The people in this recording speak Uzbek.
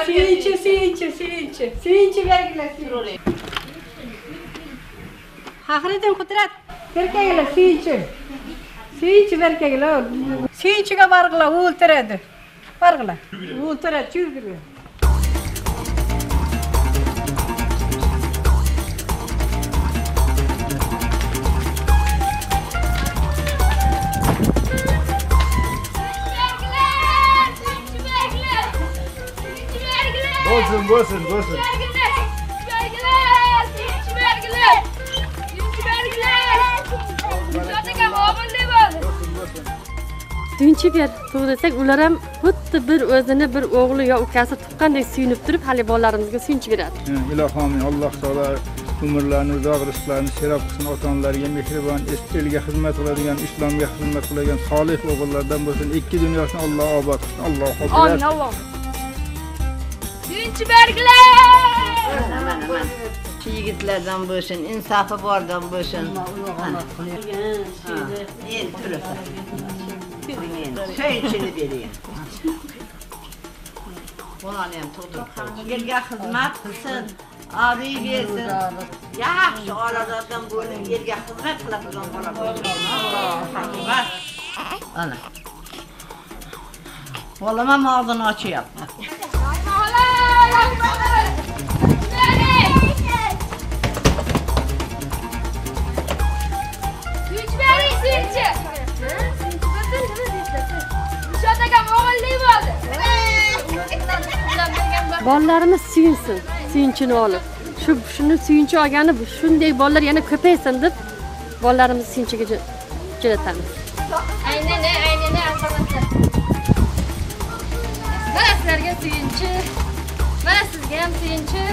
Suyunchi, suyunchi, suyunchi. Suyunchi bergilar, suyunchi. Faxriddin Qudrat, berkanglar suyunchi. Suyunchi berkanglar. Suyunchiga borg'lar, o'ltiradi. Borg'lar. O'ltiradi, yurglar. Bo'lsin, bo'lsin, bo'lsin. Bergilar, suyunchi bergilar. Suyunchi bergilar. Dilshod akam o'g'illi bo'ldi. Suyunchi ber tug'dirsak, ular ham xuddi bir o'zini bir o'g'li yo ukasi tuqqandek suyunib turib, hali bolalarimizga suyunchi beradi. Ilohi amin. Alloh taolo umrlarini uzoq, rizqlarini serob qilsin, ota-onalarga mehribon, elga xizmat qiladigan, islomga xizmat qiladigan solih o'g'illardan bo'lsin. Ikki dunyosini Alloh obod qilsin. Allohu akbar. Amin, Alloh. Suyunchi bergilar. Mana, mana. Shu yigitlardan bo'lsin, insofi bordan bo'lsin. Endi turib. Suyunchini bering. Bolani ham tug'dirib qo'ydi. Elga xizmat qilsin, obro'y bersin. Yaxshi oilalardan bo'lib, elga xizmat qiladigan bola bo'lsin. Allohu akbar. Ana. Bolam ham og'zini ochyapti. Suyunchi bering, suyunchi. Suyunchi bo'lsin, nima deysiz? Dilshod akam o'g'illi bo'ldi. Bolalarimiz suyunsin, suyunchini olib. Shuni suyunchi olgani shunday bolalar yana ko'paysin deb bolalarimizni suyunchiga jo'natamiz. Aynini, aynini albatta. Mana sizlarga suyunchi. Mana sizga ham suyunchi.